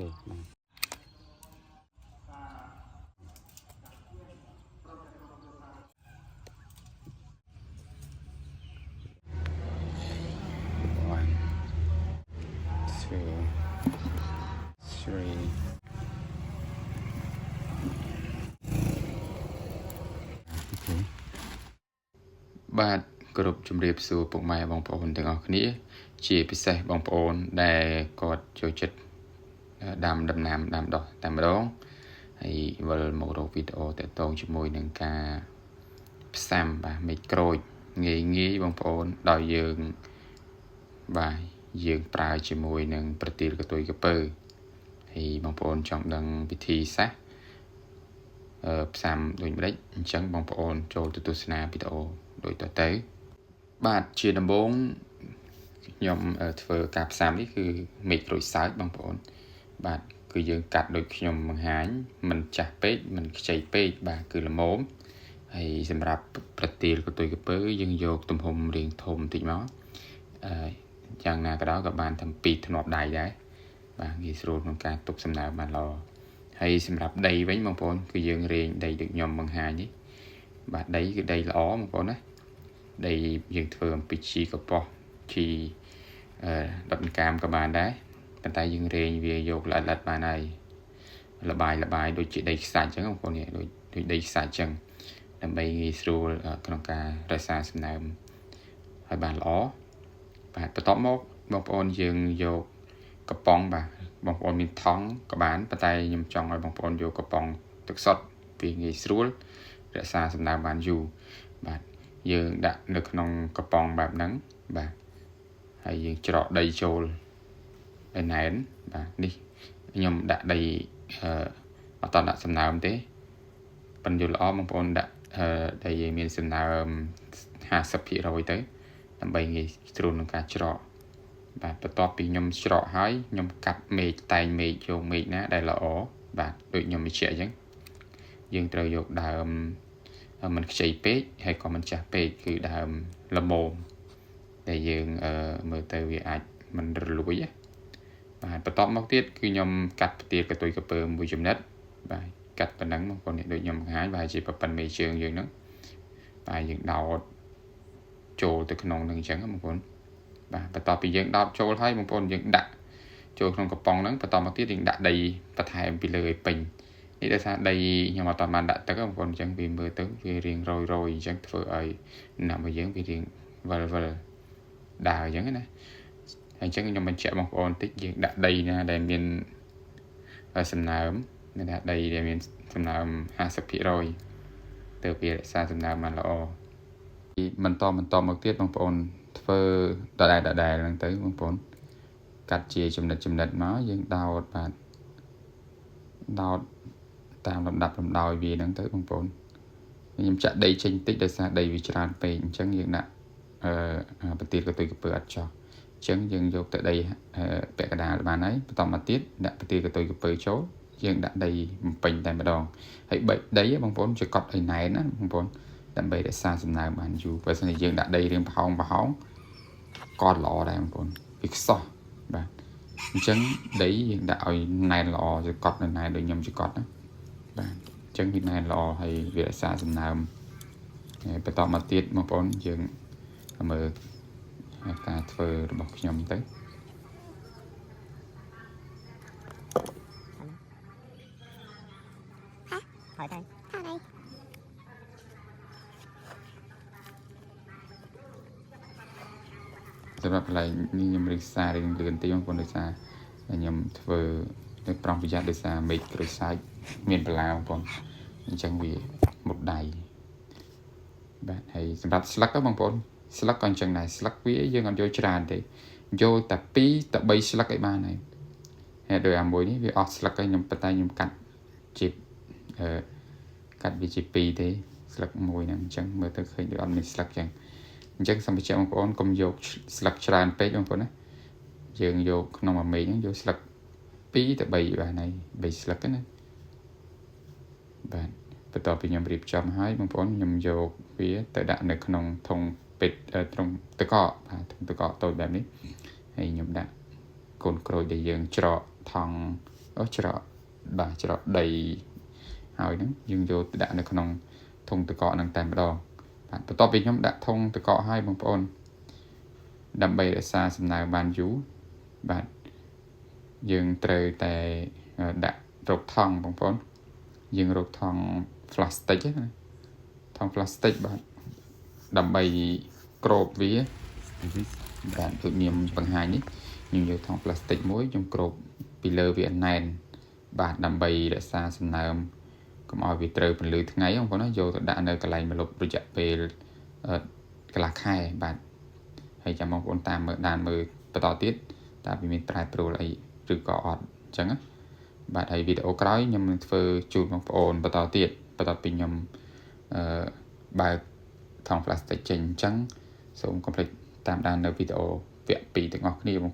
បាទ One, two, three. OK បាទគ្រប់ជំរាបសួរពុកម៉ែបងប្អូនទាំងអស់គ្នា ជាពិសេសបងប្អូនដែលគាត់ចូលចិត្តដាំដំណាំដាំដុះតែម្ដងហើយវិលមករកវីដេអូតាក់ទងជាមួយនឹងការផ្សាំបាទមេឃក្រូចងាយងាយបងប្អូនដោយយើងបាទយើងប្រើជាមួយនឹងប្រទាលកន្ទុយកពើហើយបងប្អូនចង់ដឹងវិធីសាស្ត្រផ្សាំដូចម្ដេចអញ្ចឹងបងប្អូនចូលទៅទស្សនាវីដេអូដូចតទៅបាទជាដំបូងខ្ញុំធ្វើការផ្សាំនេះគឺមេឃក្រូចសើចបងប្អូនបាទគឺយើងកាត់ដូចខ្ញុំបង្ហាញមិនចាស់ពេកមិនខ្ចីពេកបាទគឺល្មមហើយសម្រាប់ប្រទាលកន្ទុយកពើយើងយកទំហំរាងធំបន្តិចមកអឺយ៉ាងណាក៏ដោយក៏បានทั้ง2ធ្នាប់ដៃដែរបាទងាយស្រួលក្នុងការទុកសំណើមបានល្អហើយសម្រាប់ដីវិញបងប្អូនគឺយើងរែងដីដូចខ្ញុំបង្ហាញនេះបាទដីគឺដីល្អបងប្អូនណាដីយើងធ្វើអំពីជីកប៉ោះជីអឺដុតកាមក៏បានដែរប៉ុន្តែយើងរែងវាយកល្អិតល្អិតបានហើយលបាយលបាយដូចជាដីខ្សាច់អញ្ចឹងបងប្អូននេះដូចដូចដីខ្សាច់អញ្ចឹងដើម្បីងាយស្រួលក្នុងការរក្សាសំណើមឲ្យបានល្អបាទបន្ទាប់មកបងប្អូនយើងយកកំប៉ុងបាទបងប្អូនមានថង់ក៏បានប៉ុន្តែខ្ញុំចង់ឲ្យបងប្អូនយកកំប៉ុងទឹកសុទ្ធវាងាយស្រួលរក្សាសំណើមបានយូរបាទយើងដាក់នៅក្នុងកំប៉ុងបែបហ្នឹងបាទហើយយើងច្រកដីចូលឲ្យណែនបាទនេះខ្ញុំដាក់ដីអឺអត់តដាក់សំណើមទេប៉ុន្តែយល់ល្អបងប្អូនដាក់អឺដីមានសំណើម50%ទៅដើម្បីងាយស្រួលក្នុងការច្រកបាទបន្ទាប់ពីខ្ញុំច្រកហើយខ្ញុំកាត់មេឃតែងមេឃយកមេឃណាដែលល្អបាទដូចខ្ញុំបញ្ជាក់អញ្ចឹងយើងត្រូវយកដើមមិនខ្ចីពេកហើយក៏មិនចាស់ពេកគឺដើមល្មមដែលយើងមើលទៅវាអាចមិនរលួយណាបាទបន្ទាប់មកទៀតគឺខ្ញុំកាត់ផ្ទាលកន្ទុយកពើមួយចំណិតបាទកាត់ប៉ុណ្ណឹងបងប្អូននេះដូចខ្ញុំបង្ហាញបាទជាប្រប៉ុនមេជើងយើងហ្នឹងបាទយើងដោតចូលទៅក្នុងនឹងអញ្ចឹងបងប្អូនបាទបន្ទាប់ពីយើងដោតចូលហើយបងប្អូនយើងដាក់ចូលក្នុងកំប៉ុងហ្នឹងបន្តមកទៀតយើងដាក់ដីបន្ថែមពីលើឲ្យពេញនេះដោយសារដីខ្ញុំអត់បានដាក់ទឹកបងប្អូនអញ្ចឹងវាមើលទៅវារៀងរយរយអញ្ចឹងធ្វើឲ្យណាំរបស់យើងវារៀងវិលវិលដើរអញ្ចឹងណាហើយអញ្ចឹងខ្ញុំបញ្ជាក់បងប្អូនតិចយើងដាក់ដីណាដែលមានសំណើមមានថាដីដែលមានសំណើម50%ទៅវារក្សាសំណើមបានល្អបន្តបន្តមកទៀតបងប្អូនធ្វើដដែលដដែលហ្នឹងទៅបងប្អូនកាត់ជាចំណិតចំណិតមកយើងដោតបាទដោតតាមលំដាប់លំដោយវាហ្នឹងទៅបងប្អូនខ្ញុំចាក់ដីចេញតិចដោយសារដីវាច្រើនពេកអញ្ចឹងយើងដាក់អឺប្រទាលកន្ទុយកពើអត់ចោះអញ្ចឹងយើងយកទៅដីពាក់កណ្ដាលបានហើយបន្តមកទៀតដាក់ប្រទាលកន្ទុយកពើចូលយើងដាក់ដីបំពេញតែម្ដងហើយបីដីបងប្អូនចកត់ឲ្យណែនណាបងប្អូនដើម្បីរក្សាសំណើមបានយូរបើសិនជាយើងដាក់ដីរៀងប្រហោងប្រហោងក៏ល្អដែរបងប្អូនវាខ្សោះបាទអញ្ចឹងដីយើងដាក់ឲ្យណែនល្អចកត់នៅណែនដូចខ្ញុំចកត់ណាបាទអញ្ចឹងវាណែនល្អហើយវារក្សាសំណើមហើយបន្តមកទៀតបងប្អូនយើងមើលការធ្វើរបស់ខ្ញុំទៅ hỏi thầy thằng này សម្រាប់កន្លែងនេះខ្ញុំរៀងសាររៀងលឿនតិចបងប្អូនដោយសារខ្ញុំធ្វើនៅប្រុងប្រយ័ត្នដោយសារមេឃក្រូចសើចមានបន្លាបងប្អូនអញ្ចឹងវាមុតដៃបាទហើយសម្រាប់ស្លឹកបងប្អូនស្លឹកក៏អញ្ចឹងដែរស្លឹកវាយើងអត់យកច្រើនទេយកតែ2ទៅ3ស្លឹកឲ្យបានហើយហើយដោយអាមួយនេះវាអស់ស្លឹកហើយខ្ញុំប៉ុន្តែខ្ញុំកាត់ជាអឺកាត់វាជា2ទេស្លឹកមួយហ្នឹងអញ្ចឹងមើលទៅឃើញដូចអត់មានស្លឹកអញ្ចឹងអញ្ចឹងសូមបញ្ជាក់បងប្អូនកុំយកស្លឹកច្រើនពេកបងប្អូនណាយើងយកក្នុងមួយមេឃហ្នឹងយកស្លឹក2ទៅ3បានហើយ3ស្លឹកណាបាទបន្ទាប់ពីខ្ញុំរៀបចំហើយបងប្អូនខ្ញុំយកវាទៅដាក់នៅក្នុងធុងពេទ្យត្រង់ទឹកកកបាទធុងទឹកកកតូចបែបនេះហើយខ្ញុំដាក់កូនក្រូចដែលយើងច្រកថង់ អូច្រកបាទច្រកដីហើយហ្នឹងយើងយកទៅដាក់នៅក្នុងធុងទឹកកកហ្នឹងតែម្ដងបាទបន្ទាប់ពីខ្ញុំដាក់ធុងទឹកកកហើយបងប្អូនដើម្បីរក្សាសំណើមបានយូរបាទយើងត្រូវតែដាក់រកថង់បងប្អូនយើងរកថង់ផ្លាស្ទិកណាថង់ផ្លាស្ទិកបាទដើម្បីគ្របវាបាទដូចខ្ញុំបង្ហាញនេះខ្ញុំយកថង់ផ្លាស្ទិកមួយខ្ញុំគ្របពីលើវាណែនបាទដើម្បីរក្សាសំណើមកុំឲ្យវាត្រូវពន្លឺថ្ងៃបងប្អូនណាយកទៅដាក់នៅកន្លែងម្លប់រយៈពេលកន្លះខែបាទហើយចាំបងប្អូនតាមមើលដានមើលបន្តទៀតតើវាមានប្រែប្រួលអីឬក៏អត់អញ្ចឹងណាបាទហើយវីដេអូក្រោយខ្ញុំនឹងធ្វើជូនបងប្អូនបន្តទៀតបន្ទាប់ពីខ្ញុំអឺបើកថង់ផ្លាស្ទិកចេញអញ្ចឹងសូមកុំភ្លេចតាមដាននៅវីដេអូវគ្គ2ទាំងអស់គ្នាបង